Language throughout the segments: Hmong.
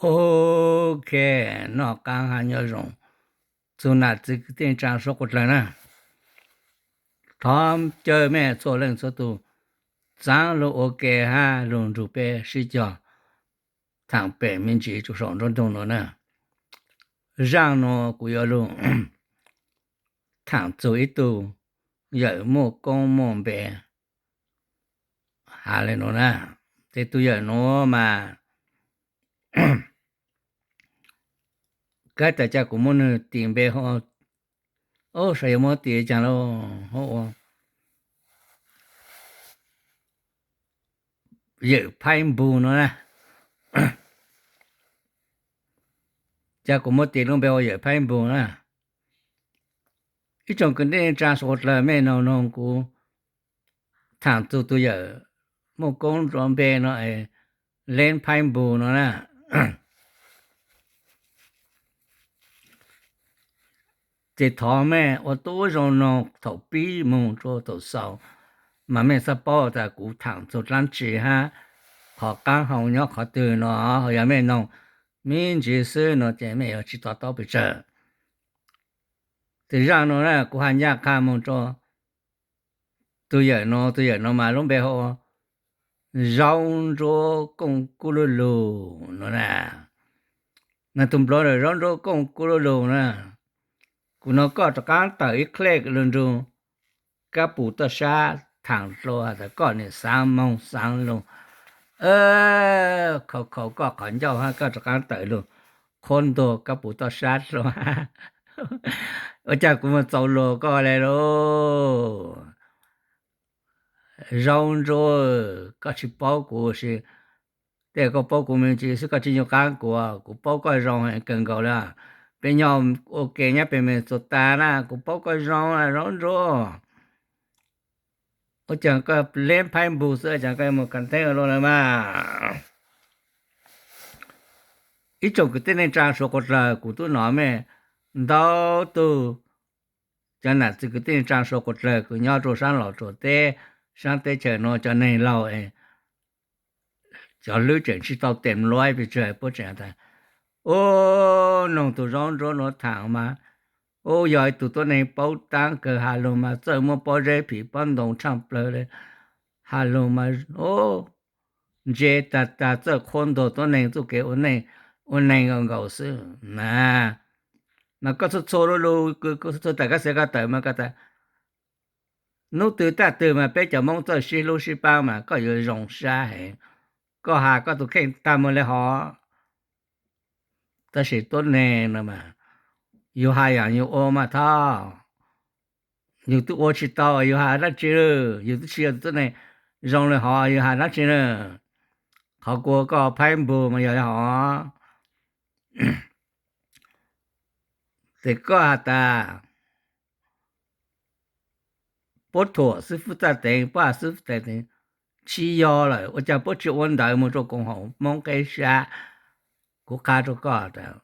Ok, noj qab hab nyob zoo txug nam txiv kwv tij neej tsaa suav dlawg na. Thov caw mej txhua leej txhua tug txaav lug ua ke hab lug nrug peb sib cog thaam pem me ntsis rua saum nruab nroog nuav na. Zaaj nuav kuv yuav lug thaam txug ib tug yawm muaj koob muaj npe has le nuav na. Ces tus yawm nuav mas kab tas ca kuv muab nwg tis npe, o, saib yuav muab tis caag lauj, ua yawm Phaib Npug nuav na. Ca kuv muab tis lub npe ua yawm Phaib Npug na. Ib tsoom kwv tij neej tsaa suav dlawg, mej noog noog kuv thaam txug tus yawm muaj koob npe no, Leej Phaib Npug no na. Ces thov mej ua tub zoo noog thaum pib moog rua thaum xaus, mas mej txhaj paub tas kuv thaam txug dlaab tsi hab qhov qaab hau nyob qhov twg no. Yog mej noog me ntsis xwb no ces mej yuav tsi to taub pes tsawg. Ces zaaj nuav na kuv has ncaj qha moog rua tus yawm nuav, tus yawm nuav mas lub npe hu ua Zaub Ntsuab Kooj Kub Lub Lug no na. Nwg tus nplua nuav Zaub Ntsuab Kooj Kub Lub Lug na. Kuv nug koj rov qaab tawm ib clip lug nrug kab pus toj sab thaam dlua has tas koj nim xaav moog xaav lug, khaus khaus koj qhov ncauj hab koj rov qaab tawm lug qhuab ntuas kab pus toj sab dlua. Ua caag kuv moog txaus luag koj le lauj? Zaub Ntsuab, koj tsi paub kuv si, tej koj paub kuv me ntsis xwb, koj tsi nyuaj qaab kuv, kuv paub koj zoo kawg nkaus le. Peb nyob ua ke nyob pem Minnesota na, kuv paub koj zoo Zaub Ntsuab. Ua caag koj Leej Phaib Npug xwb, ua caag koj moog kaav theeb ua luaj lawm mas? Ib tsoom kwv tij neej tsaa suav dlawg, kuv tub nov mej ntau tug cov nam txiv kwv tij neej tsaa suav dlawg kws nyob rua saab los rua teb, saab teb chaws nuav cov neeg laug es cov hlwb tseem tsi tau tem luaib pes tsawg puab tseem tas, u, noog tug Zaub Ntsuab nuav thaam mas, u, yog ib tug tuab neeg paub taab kawg, has lug mas txawj muab pob zeb phim pob ntoo tshaaj plawg le, has lug mas, u, ntse tag tag, txawj qhuab ntuas tuab neeg txuj kev ua neej nkaus nkaus xwb na. Mas koj txhua txhua lug, koj txhua txhua tas koj xav koj tawm mas koj tas, nub twg taj twg mas peb cov Moob txawj sib hlub sib paab mas koj yuav zoo sab heev. Koj has koj tug kheej taag moog le hov. Tab sis tuab neeg no mas yug has yaam yug ua mas thov, yug twb ua tsi tau yug has dlaab tsi, yug twb tsi yog tuab neeg zoo le hov yug has dlaab tsi na. Qhov kuv ua koj Phaib Npug mas yog le hov. Ces koj has tas puab thuam xib fwb Txaj Teev, puab has xib fwb Txaj Teev, tsi yog lawm, ua caag puab tsi ua ntawv moog rua koom haum Moob qeb sab? Kuv qha rua koj tas,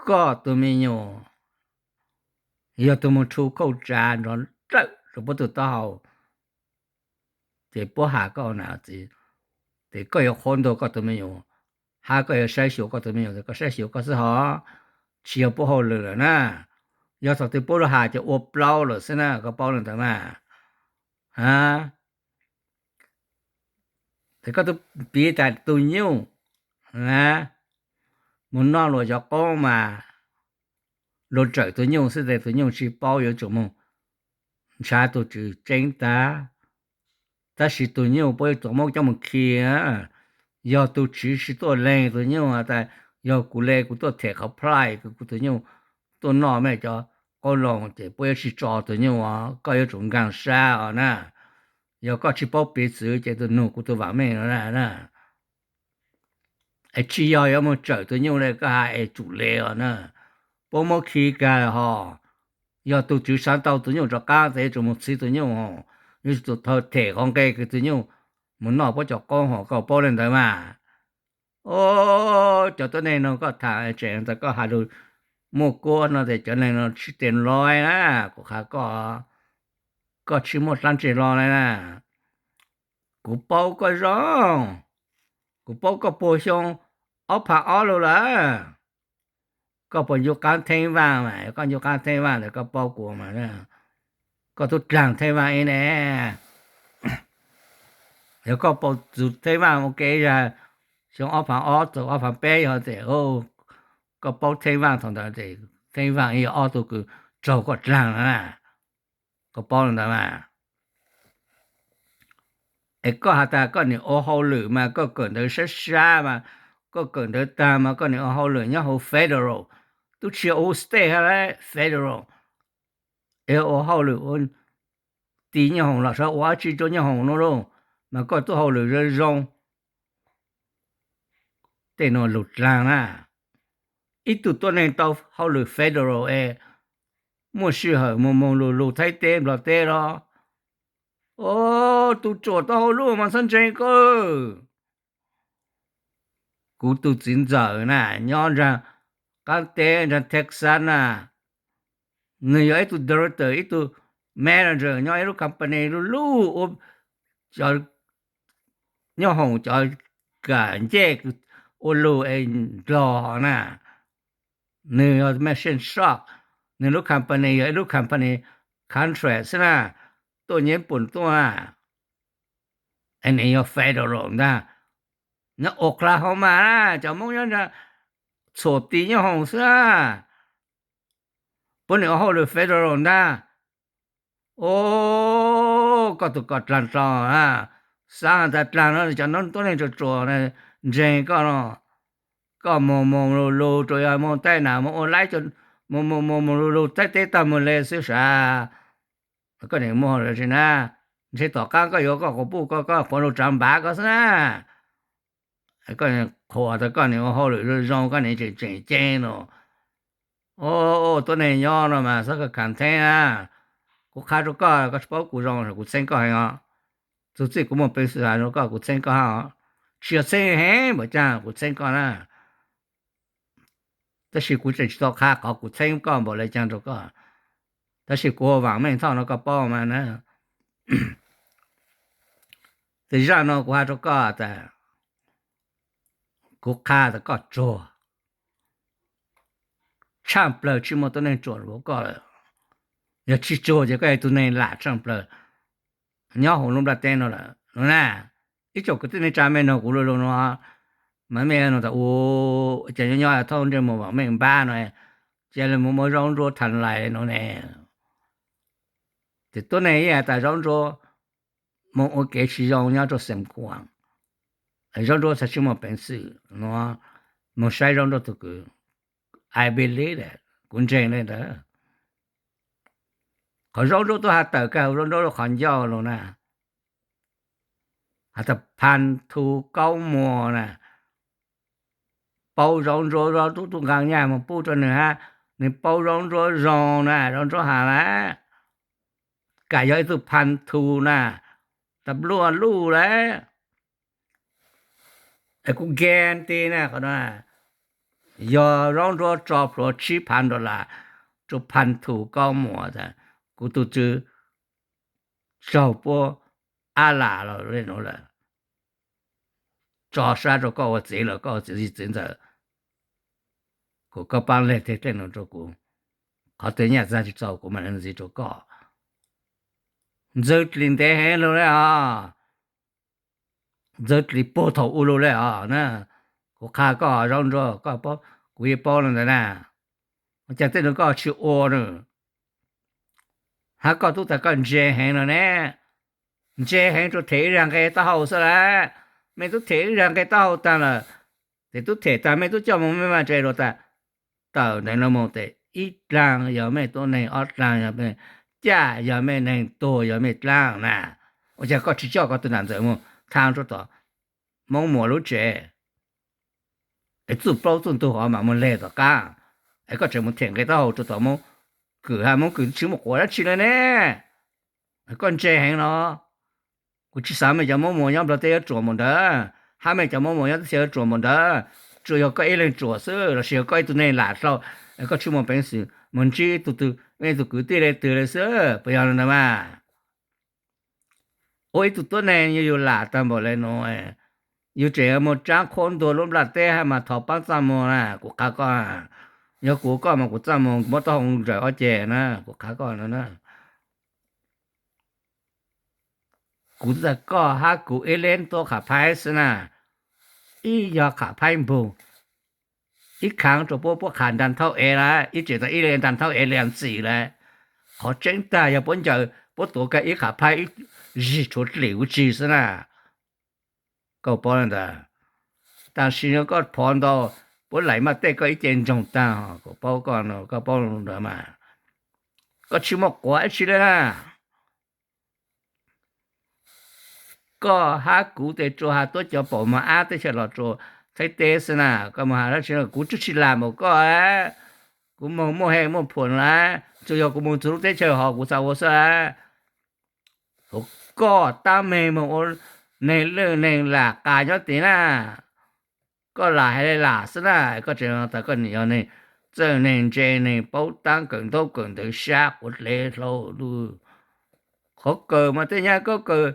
koj tug me nyuam yog tug moog rhu khauj tsav nrov dlawm rua puab tug taub hau, ces puab has koj ua nam txiv, ces koj yuav qhuab ntuas koj tug me nyuam, hab koj yuav saib xyuas koj tug me nyuam, koj saib xyuas koj xwb hov, tsi yog puab hauj lwm lawm na. Yog thaum twg puab lug has ces ua plaub lawm xwb na, koj paub le ntawd mas. A, ces koj tug piv tas tug nyuj na, moog noj luas cov qoob mas luas tsawm tug nyuj xwb tes tug nyuj tsi paub, yuav tsum moog nrhav tug tswv tseeb tag. Tab sis tug nyuj puab yuav tsum muab coj moog khi. Yog tug tswv tsi tuaj leeg tug nyuj tas, yog kuv le kuv tuaj them qhov plhaib kws kuv tug nyuj tuaj noj mej cov qoob loo ces puab yuav tsi tso tug nyuj os, koj yuav tsum nkaag sab os na. Yog koj tsi paub piv txwv ces tug nug kuv tug vaam meej no na. Es tsi yog yuav moog tsawm tug nyuj le, koj has es tsum le os na. Puab muab khi kag hos. Yog tug tswv saav tau tug nyuj rov qaab tes yuav tsum moog txhiv tug nyuj, yuav tsum tau them qhov nqe kws tug nyuj moog noj puab cov qoob hos, koj paub le ntawd mas. O, cov tuab neeg no koj tham tseem tas koj has lug muaj kuab no tes cov neeg no tsi tes loi na, kuv qha koj, koj tsi muaj dlaab tsi loj le na. Kuv paub koj zoo, kuv paub koj puag xyoo ob phav ob lug lawm. Koj puas ncu qaab theeb vaaj mas? Koj ncu qaab theeb vaaj ntawd koj paub kuv mas, koj tub dlaag theeb vaaj ib ne. Yog koj paub txug theeb vaaj ua ke zag, xyoo ob phav ob txug ob phav peb yog tes, koj paub theeb vaaj thaum ntawd tes, theeb vaaj yog ob tug kws raug koj dlaag na. Koj paub le ntawd mas. Es koj has tas koj nim ua hauj lwm mas koj kawm ntawv sab sab mas, koj kawm ntawv tag mas koj nim ua hauj lwm nyob hauv federal, tub tsi ua state hab federal. Es ua hauj lwm ua ti nyooj hoom los sav, ua dlaab tsi rua nyooj hoom nuav lauj, mas koj tub hauj lwm zoo zoo. Tej nuav lug dlaag na. Ib tug tuab neeg tau hauj lwm federal es muaj sij hawm moog moog lug lug Thaib teb Nplog teb los, o, tug ruam tau hauj lwm mas txhob ntseeg koj. Kuv tug txiv ntxawm na, nyob nraag qaab teb nraag Texas na, nwg yog ib tug director, ib tug manager nyob ib lub company luj luj ua cov nyooj hoom cov kam ncej ua lug es Nplog na. Nwg yog machine shop, nwg lub company yog ib lub company contract xwb na, tuaj Nyij Pooj tuaj na. Es nwg yog federal ntag. Nyob Oklahoma na, cov Moob nyob nraag txhuam ti nyooj hoom xwb na, puab nwg ua hauj lwm federal ntag. O, koj tug koj dlaag dlho, xaav has tas dlaag no cov tuab neeg ruam ruam ntseeg koj no. Koj moog moog lug lug, tsuas yog moog Thaib nam moog ua laib, moog moog moog moog lug lug Thaib teb taag moog le xwb sav. Koj nim muaj hauj lwm tsi na, ntshe tom qaab koj yuav koj quas puj, koj quas lug tsaav npav koj xwb na. Koj qhuas tas koj nim ua hauj lwm zoo zoo, koj nim tseem tseem ceeb no. O, tuab neeg nyob no mas txhob khav theeb na. Kuv qha rua koj, koj tsi paub kuv zoo, kuv txheeb koj heev os. Txug txij kuv muaj peev xwm has rua koj, kuv txheeb koj hab os. Tsi yog txheeb heev npaum caag, kuv txheeb koj na. Tab sis kuv tseem tsi tau qha qhov kuv txheeb koj npaum le caag rua koj. Tab sis kuv ua vaam meej thoj no koj paub mas na. Tes zaaj no kuv has rua koj tas, kuv qha tas koj tsuag tshaaj plawg, tsi muaj tuab neeg tsuam npaum koj lawm. Yog tsi tsuag ces koj yog ib tug neeg lam tshaaj plawg nyob huv lub nplaj teb no lawm no na. Ib tsoom kwv tij neej tsa mej noog kuv lu lug no, mas mej noog tas u, ces nyob nyob thauj ntsej muag vaam meej npab no, ces le mus muab zaub ntsuab thav lais no ne. Ces tuab neeg ib has tas zaub ntsuab moog ua kev tsi zoo nyob rua Xeem Khuam, zaub ntsuab txhad tsi muaj peev xwm no, moog saib zaub ntsuab tug kws, I believe, kuv ntseeg le ntawd. Qhov zaub ntsuab tub has tawm kag zaub ntsuab lub qhov ncauj lug na, has tas Phas Thu Kaub Muas na, paub zaub ntsuab, zaub ntsuab tub nqaa nyaj moog pub rua nwg hab, nwg paub zaub ntsuab zoo na, zaub ntsuab has lawm, kam yog ib tug Phas Thu na, tas luaj luj lawm. Es kuv guarantee na, qhov no yog zaub ntsuab tso plhuav tsib phav dollar rua Phas Thu Kaub Muas tas, kuv tug tswv raug puab ab lam los le nuav lawm, tso sab rua koj ua txiv lawm, koj ua txiv txiv ntxawm, kuas koj paab leg tej dlej nuav rua kuv, qhov twg nyaj txag tsi txaus kuv mam le ntxiv rua koj. Ntxwv Dlis ntev heev lug le os, Ntxwv Dlis puag thaum u lug le os na. Kuv qha koj zaub ntsuab, koj paub, kuv yeej paub le ntawd na. Ua caag tej nuav koj tsi ua na? Hab koj tub tas koj ntse heev no ne, ntse heev rua them ib zag nqe taub hau xwb lawm. Mej tub them ib zag nqe taub hau taag lawm, tes tub them tas mej tub coj moog mej vaaj tse lug tas, tawm ntawm nuav moog tes ib dlaag yog mej tuab neeg, ob dlaag yog mej caj, yog mej neeg tuag, yog mej dlaab na. Ua caag koj tsi coj koj tug nam ntxawm moog thaam rua tom Moob Muas lub tsev, es txuj plaub txuj ntug hov mam moog le tom qaab, es koj tseem moog them nqe taub hau rua tom Moob Kws hab, Moob Kws tsi muaj quas dlaab tsi le ne. Koj ntse heev no. Kuv tsi xaav mej cov Moob Muas nyob Nplog teb yuav ruam npaum ntawd, hab mej cov Moob Muas nyob teb chaws yuav ruam npaum ntawd. Tsuas yog koj ib leeg ruam xwb, lossis yog koj ib tug neeg lam dlhau, koj tsi muaj peev xwm moog ntsib ib tug twg, ib tug kwv tij le twg le xwb, puas yog le ntawd mas? Ua ib tug tuab neeg yug yug lam taag npaum le nuav, Yus tseem yuav mus tsaab qhuab ntuas lub nplaj teb hab mas thov paab txaj muag na, kuv qha koj. Yog kuv koj mas kuv txaj muag muab taub hau nrawm ob ceg na, kuv qha koj no na. Kuv txawm koj hab kuv ib leeg tuab qham phaib xwb na, ib yog qham phaib npug, ib khaav rua puab, puab qham nra nthauj ev lawm, ib tseem tau ib leeg nra nthauj ev lias ntxim lawm. Qhov tseeb tag yog puab ncaws, puab tuav kag ib qham phaib ib zig tshuav dlim huv tsi xwb na. Koj paub le ntawd. Tam sim no koj phov ntau, puab laim maj tej koj ib ce ntsoog tag, kuv paub koj no, koj paub ntawd mas. Koj tsis muaj quav dab tsi le na. Koj hab kuv tes tsuas has tuab cov paum mos ab teb chaws los rua Thaib teb xwb na, koj mus has dab tsi no kuv tub tsis lam npaum koj, kuv moog muaj he muaj phuam lawm, tsuas yog kuv mus txug lub teb chaws hov kuv xav ua xwb. Koj tab meeg moog ua neeg lwj neeg lam qas nyob tid na. Koj lam hais le lam xwb na, koj tseem tas koj nim yog neeg txawj neeg ntse, neeg paub taab kawm ntaub kawm ntawv sab quav dlev hlau lug. Qhov kawm mas tej nyab koj kawm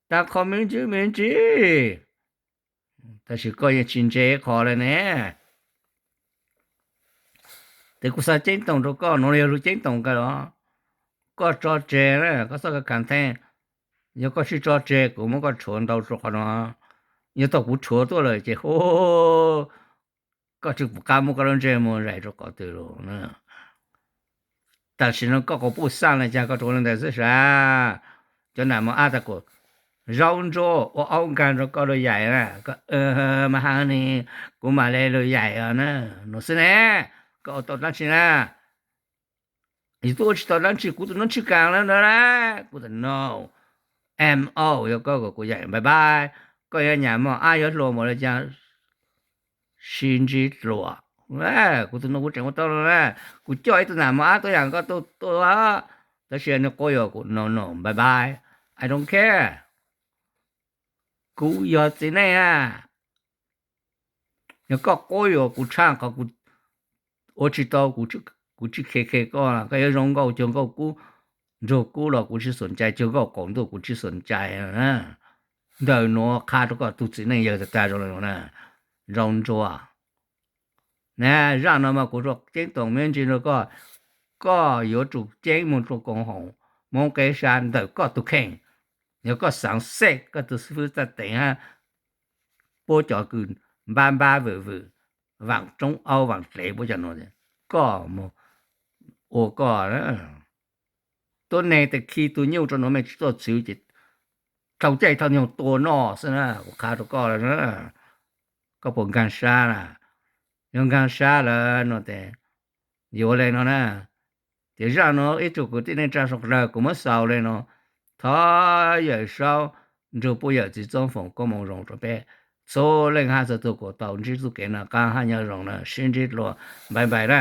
taag qho me ntsis me ntsis, tab sis koj yeej tsis ntse qhov le ne. Tes kuv xav ceeb toom rua koj, nuav yog lug ceeb toom kawg los. Koj tso tseg na, koj txhob khav theeb. Yog koj tsis tso tseg kuv muab koj rhuav ntau rua qhov no. Yog tau kuv rhuav tuaj lawm ces hu, koj tsis pum qab muab koj lub ntsej muag zais rua qhov twg lug. Tam sim no koj quas puj xaj le caag koj rua le ntawd xwb sav. Cov nam mos ab tag kuas zaub ntsuab ua aub nkaag rua koj lug yaim na, koj mas ha ni, kuv mam le lug yaim os na, nuav xwb ne. Koj ua tau dlaab tsi na? Yus tub ua tsis tau dlaab tsi, kuv tus noob tshwj kaas le ntawd la. Kuv tas no, mo, yog koj kom kuv yaim bye bye. Koj yuav nyam mos ab yuav hluas npaum le caag, sib ntsib dlua. Kuv tus no kuv tseem ua tau le na, kuv coj ib tug nam mos ab tuab yaam koj tuaj, tab sis nwg quab yuam kuv, no no, bye bye, I don't care. Kuv yog txiv neej na. Yog koj quab yuam kuv tshaaj qhov kuv ua tsis tau, kuv tsis khe khe koj, koj yuav zoo nkauj cuag nkauj kub, nrug kub los kuv tsis xum cai, cuag nkauj qaum ntuj kuv tsis xum cai. Ntawm nuav qha rua koj tug txiv neej yawg tag tag zoo le nuav na, zoo ntsuag. Na, zaaj no mas kuv rua ceeb toom me ntsis rua koj, koj yuav tsum ceeb moog rua koom haum Moob Qeb Sab ntawm koj tug kheej. Yog koj xaav xej koj tug xib fwb Txaj Teev hab puab cov kws npab npab vwm vwm, vaam tsoob aub vaam dlev puab cov nuav, koj moog ua koj. Tuab neeg tes khi tug nyuj rua nuav mej tsis tuaj txwv ces dhau caij dhau nyoog tua noj xwb na, kuv qha rua koj le na. Koj puas nkaag sab na? Yog nkaag sab lawm no tes yuav le no na. Ces zaaj nuav ib tsoom kwv tij neej tsaa suav dlawg kuv muab xaus le no. Thov Yawm Saub nrug puj yawm txiv txoob foom koob moo zoo rua peb txhua leej hab txhua tug kuas tau ntsib txuj kev noj qaab hab nyob zoo na, sib ntsib dlua, bye bye na.